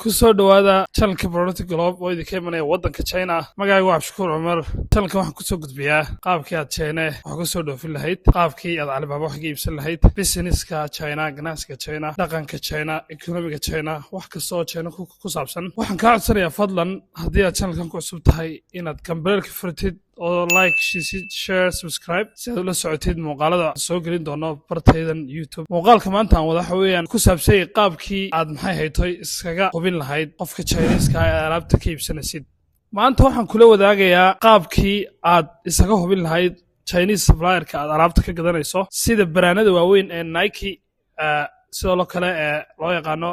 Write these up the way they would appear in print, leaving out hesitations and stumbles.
Kusoo dhowaada channelka Product Globe oo idinka imanaya waddanka China. Magacaygu waa Cabdishakuur Cumar. Channelkan waxaan kusoo gudbiyaa qaabkii aad China wax ka soo dhoofin lahayd, qaabkii aad Alibaba wax ka iibsan lahayd, businesska China, ganacsiga China, dhaqanka China, economiga China, wax kasta oo China ku saabsan. Waxaan kaa codsanayaa, fadlan, haddii aad channelkan ku cusub tahay, inaad gambaleelka furtid oo like shiisid, share, subscribe, si aad ula socotid muuqaalada soo gelin doono bartaydan YouTube. Muuqaalka maanta aan wada waxa weeyaan ku saabsanyay qaabkii aad, maxay haytoy, iskaga hubin lahayd qofka Chineeska ee alaabta ka iibsanaysid. Maanta waxaan kula wadaagayaa qaabkii aad isaga hubin lahayd Chinese supplierka aad alaabta ka gadanayso, sida brandada waaweyn ee Nike, sidoo kale ee loo yaqaano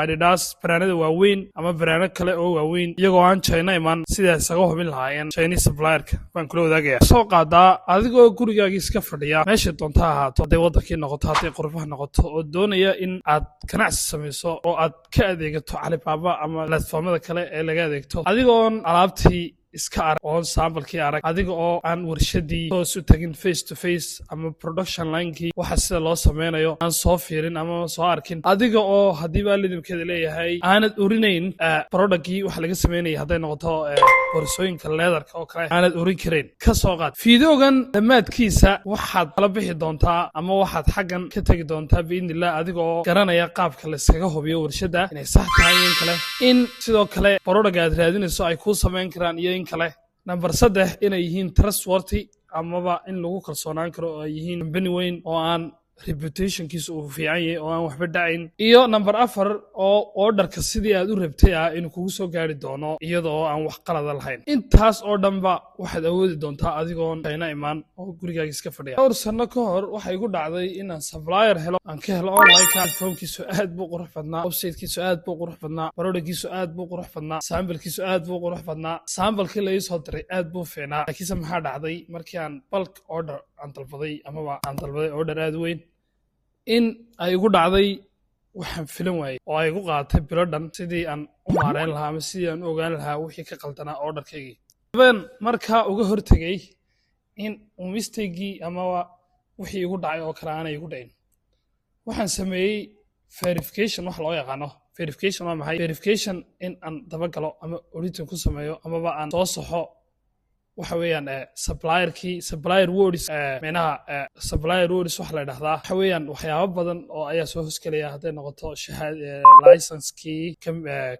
Adidas, brandada waaweyn ama brando kale oo waaweyn, iyagoo aan China iman, sidaa isaga hubin lahaayeen Chinese supplierka baan kula wadaagaya. Soo qaadaa adigoo gurigaagii iska fadhiya, meeshay doonta ha ahaato, hadday waddankii noqoto, hadday qurbaha noqoto, oo doonaya in aad ganacsi samayso oo aad ka adeegato Alibaba ama platformada kale ee laga adeegto, adigoon alaabtii iska arag, oon samplekii arag, adiga oo aan warshadii toos u tagin, face to face, ama production linekii waxa sida loo sameynayo aan soo fiirin ama soo arkin, adiga oo haddii baa lidamkeeda leeyahay aanad urinayn productkii waxa laga sameynaya, hadday noqoto boorsooyinka leatherka oo kale, aanad urin karayn. Ka soo qaad videogan dhammaadkiisa waxaad kala bixi doontaa ama waxaad xaggan ka tegi doontaa, biidnillah, adiga oo garanaya qaabka layskaga hubiyo warshadda inay sax tahay in kale, in sidoo kale productga aad raadinayso ay kuu samayn karaan iyo in kale. Number 3, inay yihiin trustworthy amaba in lagu kalsoonaan karo oo ay yihiin company weyn oo aan reputationkiisa uu fiican yahay oo aan waxba dhacayn. Iyo number 4, oo orderka sidii aad u rabtay ah inuu kugu soo gaari doono iyada oo aan wax qalada lahayn. Intaas oo dhanba waxaad awoodi doontaa adigoon China imaan oo gurigaaga iska fadhiya. Dhowr sano ka hor waxay igu dhacday inaan supplier helo, aan ka helo online. Platformkiisu aad buu qurux badnaa, websitekiisu aad buu qurux badnaa, productkiisu aad buu qurux badnaa, samplekiisu aad buu qurux badnaa, samplekii la ii soo diray aad buu fiicnaa. Laakiinse maxaa dhacday markii aan bulk order aan dalbaday, amaba aan dalbaday order aad weyn, in ay igu dhacday waxaan filan waayey oo ay igu qaadatay bilo dhan sidii aan u maareyn lahaa ama sidii aan u ogaan lahaa wixii ka qaldanaa orderkaygii. Habeen markaa uga hortegay in uu mistakegii amaba wixii igu dhacay oo kale aanay igu dhicin, waxaan sameeyey verification. Wax loo yaqaano verification waa maxay? Verification in aan dabagalo ama auditing ku sameeyo amaba aan soo saxo waxa weeyaan supplierkii, supplier words, micnaha supplier words waxa la dhahdaa waxa weeyaan waxyaabo badan oo ayaa soo hosgelaya, hadday noqoto shahaad, licensekii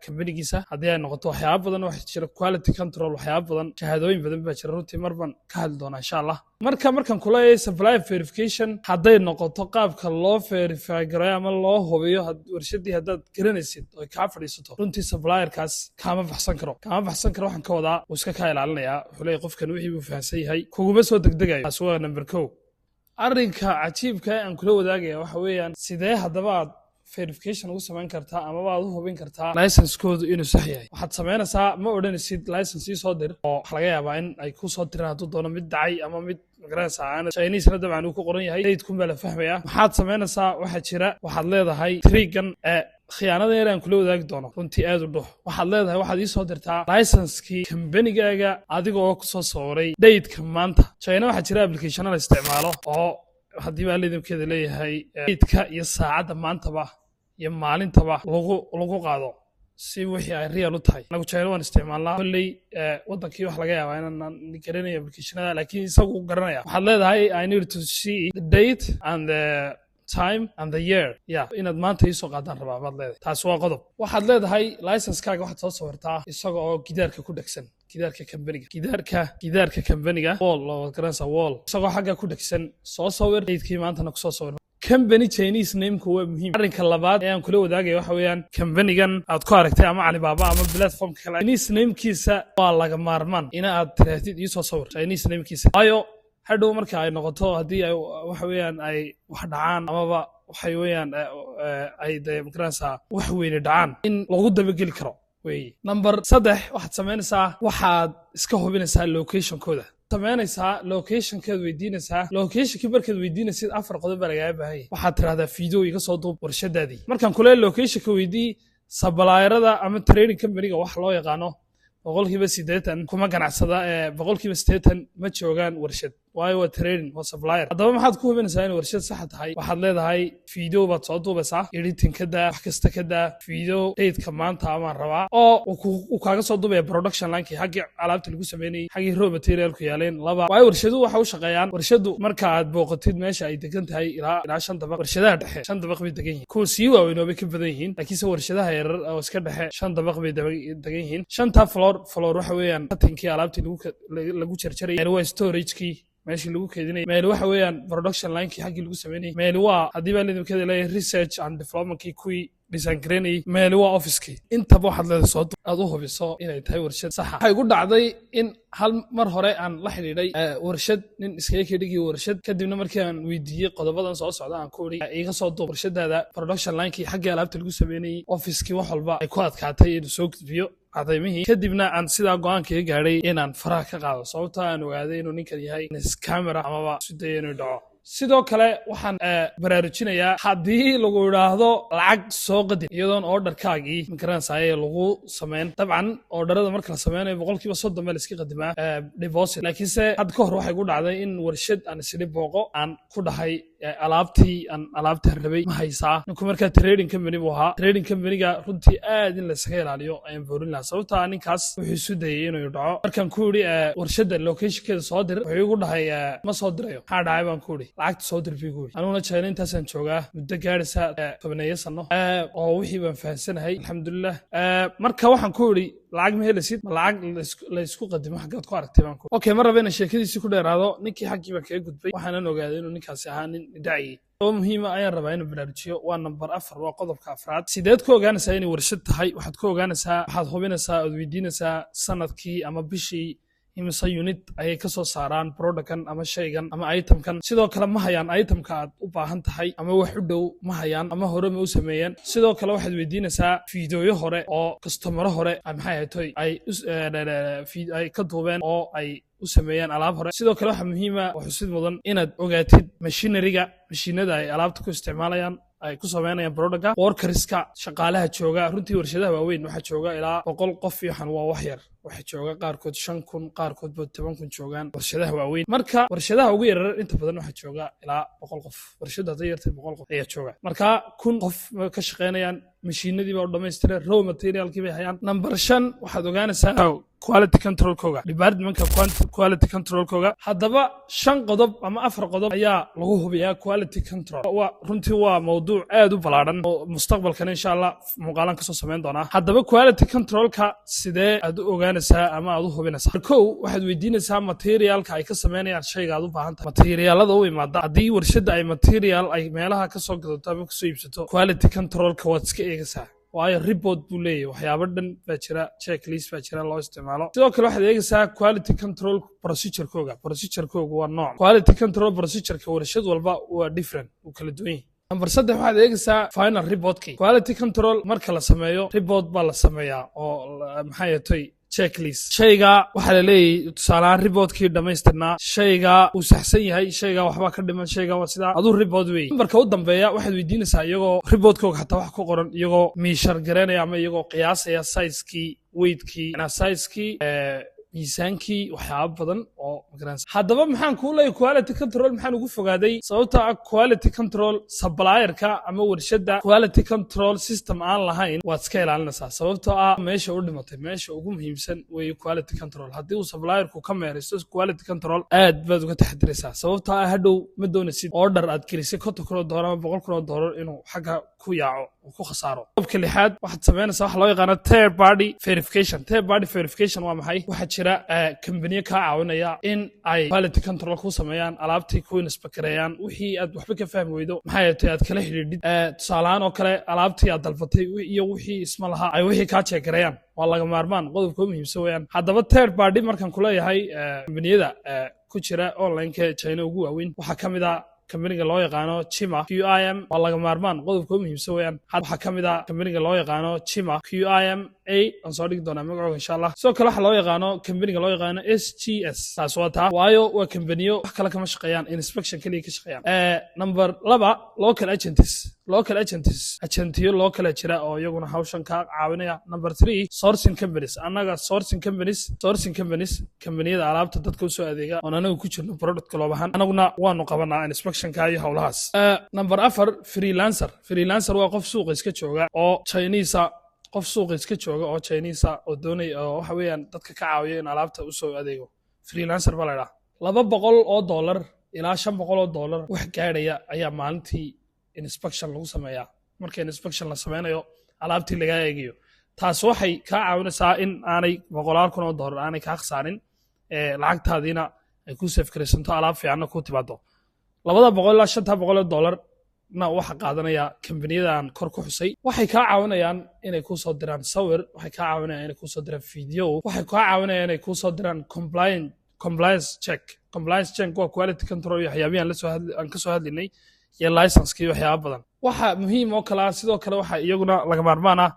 companygiisa, haddii ay noqoto waxyaabo badan, waxa jira quality control, waxyaabo badan, shahaadooyin badan baa jira. Runtii mar baan ka hadli doonaa, insha Allah. Marka markaan kuleeyahay supplier verification, hadday noqoto qaabka loo verify gareeyo ama loo hubiyo warshadii, haddaad garanaysid oo kaa fadhiisato, runtii supplierkaas kaama baxsan karo. Kaama baxsan karo waxaan ka wadaa wuu iska kaa ilaalinayaa. Wuxuu leeyahay qofkan wixii buu fahamsan yahay, kuguma soo degdegayo. Taas waa number 1. Arrinka cajiibka ee aan kula wadaagaya waxa weeyaan, sidee haddaba aad verification ugu samayn kartaa amaba aad u hubin kartaa licensekoodu inuu sax yahay? Waxaad samaynaysaa, ma odhanaysid "license ii soo dir", oo waxa laga yaabaa in ay ku soo diraan hadduu doono mid dhacay ama mid magaranaysaa aan Chinesena dabcan uu ku qoran yahay, datekun baa la fahmayaa. Maxaad samaynaysaa? Waxaa jira, waxaad leedahay trickgan ee khiyaanada yar aan kula wadaagi doono, runtii aad u dhuux. Waxaad leedahay, waxaad ii soo dirtaa licensekii companygaaga adiga oo kusoo sawiray dateka maanta. China waxaa jira applicationo la isticmaalo oo haddii baa lidamkeeda leeyahay dateka iyo saacadda maantaba iyo maalintaba lagu qaado si wixii ay real u tahay. Anagu China waan isticmaalnaa kolley, waddankii waxa laga yaabaa inaan garanayo applicationada, laakiin isagu garanaya. Waxaad leedahay, "I need to see the date and the time and the year." Ya inaad maanta iisoo qaadaan rabaa baad leedahay. Taasi waa qodob. Waxaad leedahay, licensekaaga waxaad soo sawirtaa isaga oo gidaarka ku dhegsan, gidaarka kambaniga, gidaarka kambaniga, wall loo garanaysaa, wall isagoo xagga ku dhegsan soo sawir, datekii maantana kusoo sawir. Company Chinese nameku waa muhiim. Arrinka labaad ee aan kula wadaagaya waxa weeyaan, companygan aad ku aragtay ama Alibaba ama platformka kale, Chinese namekiisa waa laga maarmaan ina aad tirahdid "iisoo sawir Chinese namekiisa", waayo hadhow marka ay noqoto haddii ay waxa weeyaan ay wax dhacaan amaba waxay weeyaan ay dee magaranaysaa wax weyne dhacaan, in lagu dabageli karo weeye. Number 3, waxaad samaynaysaa, waxaad iska hubinaysaa locationkooda, samaynaysaa locationkeed weydiinaysaa. Locationkii markaad weydiinaysid, afar qodob baa lagaaga baahan yahay. Waxaad tirahdaa, "Video iga soo duub warshadaadii." Markaan kule locationka weydii, supplierada ama trading companyga wax loo yaqaano 80% kuma ganacsada, 80% ma joogaan warshad. Waayo waa trading, waa supplier. Haddaba maxaad ku hubinaysaa inay warshad saxa tahay? Waxaad leedahay video baad soo duubaysaa, editing ka daa, wax kasta ka daa, video dateka maanta amaan rabaa oo uu kaaga soo duubaya production linekii, xaggii alaabta lagu sameynayay, xaggii raw materialku yaaleen. Laba, waayo warshaduhu waxa u shaqeeyaan, warshadu marka aad booqatid meesha ay degan tahay ilaa shan dabaq. Warshadaha dhexe shan dabaq bay degan yihiin. Kuwa sii waaweyn oo bay ka badan yihiin, laakiinse warshadaha yarar oo iska dhexe shan dabaq bay degan yihiin. Shanta floor waxa weeyaan cuttingkii, alaabtii lagu jarjarayay. Meel waa storagekii, meeshii lagu keedinayay. Meel waxa weeyaan production linekii, xaggii lagu sameynayay. Meel waa, haddii baa lidinkeeda leeyahay, research and developmentkii, kuwii design gareynayay. Meel waa officekii. Intaba waxaad leedahay soo aad u hubiso inay tahay warshad saxa. Waxay igu dhacday in hal mar hore aan la xidhiidhay warshad, nin iskaga kedhigii warshad. Kadibna markii aan weydiiyey qodobadan soo socda, aan ku idhi iga soo duub warshadaada, production linekii, xaggii alaabta lagu sameynayey, officekii, wax walba, ay ku adkaatay inuu soo gudbiyo cadaymihii. Kadibna aan sidaa go-aankaga gaadhay inaan faraha ka qaado, sababtoo aan ogaaday inuu ninkan yahay scammer amaba isu daya inuu dhaco. Sidoo kale waxaan baraarujinayaa, haddii lagu idhaahdo lacag soo qadin iyadoon orderkaagii magaranaysaye lagu sameyn. Dabcan orderada marka la sameynayo 30% baa la iska qadimaa deposit. Laakiinse hadda ka hor waxay ku dhacday in warshad aan isiri booqo aan ku dhahay alaabtii aan alaabtaan rabay ma haysaa? Ninku markaa trading company buu ahaa. Trading companyga runtii aad in laysaga ilaaliyo ayaan boorin lahaa, sababtaa ninkaas wuxuu isu dayay inuu dhaco. Markaan ku idhi warshadda locationkeeda soo dir, wuxuu igu dhahay ma soo dirayo. Maxaa dhacay baan ku idhi. Lacagta soo dir buu igu yidhi. Aniguna China intaasaan joogaa muddo gaadhaysa 10 sano oo wixii baan fahansanahay, alxamdulilah. Marka waxaan ku idhi lacag ma helisid, ma lacag laysku qadimo xaggaad ku aragtay baan ku. Okay, ma raba inaan sheekadiisii ku dheeraado. Ninkii xaggii baan kaga gudbay, waxaanan ogaaday inuu ninkaasi ahaa nin dhacayay. Oo muhiima ayaan rabaa inuu baraarujiyo, waa number 4, waa qodobka afraad. Sideed ku ogaanaysaa inay warshad tahay? Waxaad ku ogaanaysaa, waxaad hubinaysaa ood weydiinaysaa sanadkii ama bishii imise unit ayay ka soo saaraan productkan ama shaygan ama itemkan. Sidoo kale ma hayaan itemka aad u baahan tahay ama wax u dhow ma hayaan ama hore ma u sameeyeen? Sidoo kale waxaad weydiinaysaa fiidiyoyo hore oo customero hore maxay ahaytoy ay ka duubeen oo ay u sameeyeen alaab hore. Sidoo kale waxaa muhiima oo xusid mudan inaad ogaatid machineryga, mashiinada ay alaabta ku isticmaalayaan, ay ku sameynayaan productka, workerska, shaqaalaha jooga. Runtii warshadaha waaweyn waxaa jooga ilaa 100 qof iyo waxan waa wax yar. Waxaa jooga qaarkood 5000, qaarkood ba 10,000 joogaan warshadaha waaweyn. Marka warshadaha ugu yarar inta badan waxaa jooga ilaa 100 qof. Warshadda hadday yartay 100 qof ayaa jooga. Marka 1000 qof ka shaqeynayaan, mashiinadii baa u dhamaystiray, raw materialkii bay hayaan. Number 5, waxaad ogaanaysaa quality controlkooga, departmentka quality controlkooga. Haddaba shan qodob ama afar qodob ayaa lagu hubiyaa quality control. Waa runtii waa mawduuc aad u ballaadhan oo mustaqbalkana insha Allah muuqaalan kasoo samayn doonaa. Haddaba quality controlka sidee aad u ogaanaysaa ama aad u hubinaysaa? Kow, waxaad weydiinaysaa materialka ay ka sameynayaan shayga aad u baahan tahay, materialada u imaada. Haddii warshadda ay material ay meelaha kasoo gadato ama kasoo iibsato, quality controlka waad iska eegaysaa, waayo report buu leeyahay, waxyaabo dhan baa jira, checklist baa jira loo isticmaalo. Sidoo kale waxaad eegaysaa quality control procedurekooga. Procedurekooga waa nooc quality control procedureka warshad walba waa different, wuu kala duwan yahay. Number 3, waxaad eegaysaa final reportkii. Quality control marka la sameeyo report baa la sameeyaa oo maxay atay checklist. Shayga waxaa la leeyahay, tusaalehaan, reportkii dhammaystirnaa, shayga uu saxsan yahay, shayga waxbaa ka dhiman, shayga waa sidaa, aduu report wey. Numberka u dambeeya, waxaad weydiinaysaa iyagoo reportkooga xataa wax ku qoran, iyagoo measure gareynaya ama iyagoo qiyaasaya sizekii, weightkii, sizekii, miisaankii, waxyaabo badan oo magaranaysa. Haddaba maxaan kuu leeyahay quality control maxaan ugu fogaaday? Sababta ah quality control supplierka ama warshadda quality control system aan lahayn waad iska ilaalinaysaa, sababtoo ah meesha u dhimatay, meesha ugu muhiimsan weeye quality control. Haddii uu supplierku ka meeraysto quality control, aad baad uga taxadiraysaa, sababtoo ah hadhow ma doonaysid order aad gelisay $50,000 ama $100,000 inuu xagga ku yaaco uu ku khasaaro. Qodobka lixaad, waxaad samaynaysaa waxa loo yaqaano third party verification. Third party verification waa maxay? Waxaa jira kambaniyo kaa caawinaya in ay quality control ku sameeyaan, alaabtii ku inspect gareeyaan, wixii aad waxba ka fahmi weydo maxay tahay aad kala xidhiidhid. Tusaale ahaan oo kale alaabtii aad dalbatay iyo wixii isma laha ay wixii kaa check gareeyaan, waa laga maarmaan, qodobka u muhiimsan weeyaan. Haddaba third party markaan kuleeyahay, kambaniyada ku jira online-ka China ugu waaweyn waxaa ka mid a kambaniga loo yaqaano Chima QIM. Waa laga maarmaan, qodobka u muhiimsan weeyaan. Waxaa ka mid a kambaniga loo yaqaano Chima QIMA, aan soo dhigi doonaa magacooga insha Allah. Sidoo kale waxaa loo yaqaano kambaniga loo yaqaano SGS. Taas waa taa, waayo waa kambaniyo wax kale kama shaqeeyaan, inspection keliya ka shaqeeyaan. Number 2, local agents. Local agents, agentiyo loo kala jira oo iyaguna hawshan kaa caawinaya. Number three, sourcing companies. Annaga sourcing companies, kambaniyada alaabta dadka usoo adeega oon anagu ku jirno Product Globe ahaan, anaguna waanu qabanaa inspectionka iyo howlahaas. Number afar, freelancer. Freelancer waa qof suuqa iska jooga oo Chinese, qof suuqa iska jooga oo Chinese oo doonay oo waxa weeyaan dadka ka caawiya in alaabta usoo adeego. Freelancer baa la idhaha. $200 ilaa $500 wax gaadhaya ayaa maalintii inspection lagu sameeyaa. Marka inspection la sameynayo, alaabtii lagaa eegayo, taas waxay kaa caawinaysaa in aanay boqolaal kun oo dollar aanay kaa khasaarin, lacagtaadiina ay ku save garaysanto, alaab fiicanna ku timaado. 200 ilaa 500 oo dollar na waxa qaadanaya kambaniyada aan kor ku xusay. Waxay kaa caawinayaan inay kuu soo diraan sawir, waxay kaa caawinayaan inay kuu soo diraan video, waxay kaa caawinayaan inay kuu soo diraan compliance check. Compliance check waa quality control iyo waxyaabihi aan ka soo hadlinay iyo license iyo waxyaaba badan. Waxa muhiim oo kale ah, sidoo kale waxa iyaguna laga maarmaan ah,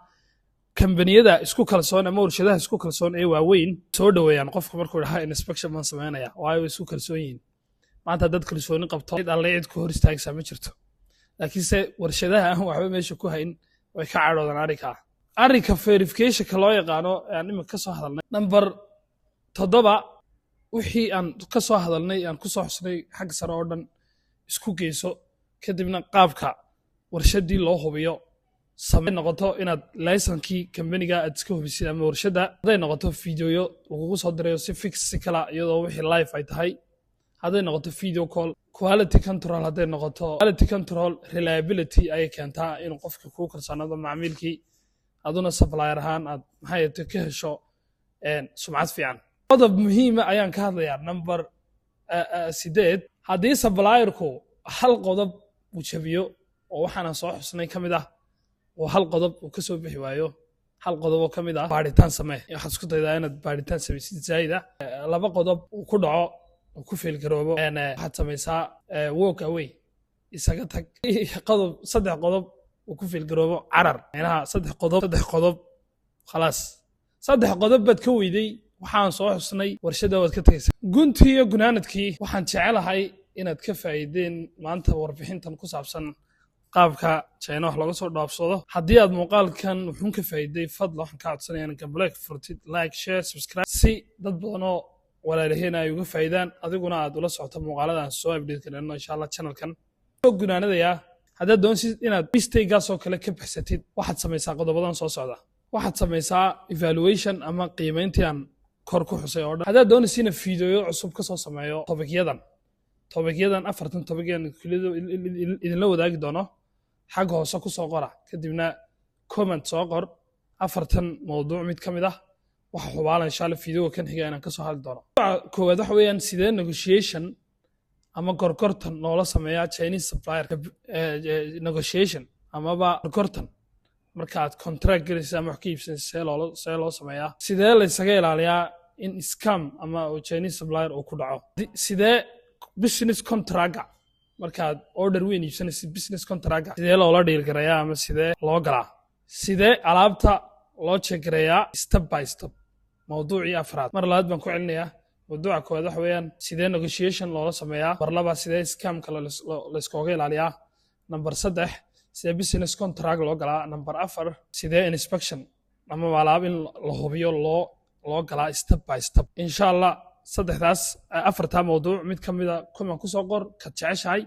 kambaniyada isku kalsoon ama warshadaha isku kalsoon ee waaweyn soo dhoweeyaan qofka markuu dhaha inspection baan sameynaya, waayo way isku kalsoon yihiin. Maanta dad kalsooni qabto, cid alle cid ku hor istaagaysaa ma jirto. Laakiinse warshadaha aan waxba meesha ku hayn way ka cadhoodaan arrinkaa, arrinka verificationka loo yaqaano aan imika ka soo hadalnay. Number toddoba, wixii aan ka soo hadalnay, aan ku soo xusnay xagga sare oo dhan isku geyso, kadibna qaabka warshadii loo hubiyo samay noqoto inaad licence-kii kambaniga aad iska hubisid ama warshadda, hadday noqoto videoyo lagugu soo dirayo si fix si kala iyadoo wixii live ay tahay, hadday noqoto video call, quality control, hadday noqoto quality control, reliability ayay keentaa inuu qofka kuu kalsoonaado macmiilkii, aduna supplier ahaan aad maxay ka hesho sumcad fiican. Qodob muhiima ayaan ka hadlayaa, number 8. Haddii supplierku hal qodob uu jabiyo oo waxaanan soo xusnay ka mid ah, oo hal qodob uu ka soo bixi waayo, hal qodob oo ka mid ah, baadhitaan samee. Waxaad isku daydaa inaad baadhitaan samaysid zaa'id ah. Laba qodob uu ku dhaco, uu ku fail garoobo, waxaad samaysaa walk away, isaga tag. Qodob, saddex qodob uu ku fail garoobo, carar. Meelaha saddex qodob, khalaas, saddex qodob baad ka weyday waxaan soo xusnay, warshada waad ka tegaysaa. Guntii iyo gunaanadkii, waxaan jecelahay inaad ka faa'iideen maanta warbixintan ku saabsan qaabka China wax looga soo dhaafsado. Haddii aad muuqaalkan wuxuun ka faa'iiday, fadla waxaan kaa codsanaya in gambaleelka furtid, like, share, subscribe, si dad badan oo walaalaheen ay uga faa'iidaan, adiguna aad ula socoto muuqaalada aan soo update garayno insha Allah. Channelkan soo gunaanadayaa, haddaad doonsid inaad mistakegaas oo kale ka baxsatid, waxaad samaysaa qodobadan soo socda. Waxaad samaysaa evaluation ama qiimeyntii aan kor ku xusay oo dhan. Haddaad doonaysa ina fiidiyoyo cusub ka soo sameeyo topicyadan, afartan topicyan idinla wadaagi doono, xagga hoose ku soo qora, kadibna comment soo qor afartan mawduuc mid ka mid ah. Waxa hubaala insha Allah fiidiyoga kan xiga inaan kasoo hadli doono. Koowaad waxa weeyaan sidee negotiation ama gorgortan loola sameeyaa Chinese supplier, negotiation amaba gorgortan markaad contract gelaysa ama wax ka iibsanaysa, see loo sameeyaa? Sidee la isaga ilaaliyaa in scam ama Chinese supplier uu ku dhaco? Sidee business contractga, markaad order weyn iibsanaysid, business contractga sidee loola deal garayaa ama sidee loo galaa? Sidee alaabta loo check gareeyaa step by step? Mawduucii afraad. Mar labaad baan ku celinayaa. Mawduuca koowaad waxa weeyaan sidee negotiation loola sameeyaa. Number laba, sidee scamka layskooga ilaaliyaa. Number saddex, sidee business contract loo galaa. Number afar, sidee inspection ama alaab in la hubiyo loo galaa step by step. Insha Allah saddexdaas, afartaa mawduuc mid ka mida comment kusoo qor, ka jeceshahay,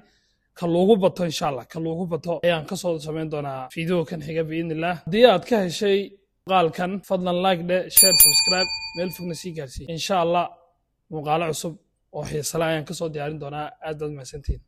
ka loogu bato. Insha Allah ka loogu bato ayaan kasoo samayn doonaa video kan xiga biidni illah. Haddii aad ka heshay muuqaalkan, fadlan like dhe, share, subscribe, meel fogna sii gaarsii. Insha Allah muuqaalo cusub oo xiisale ayaan kasoo diyaarin doonaa. Aad baad mahadsantihiin.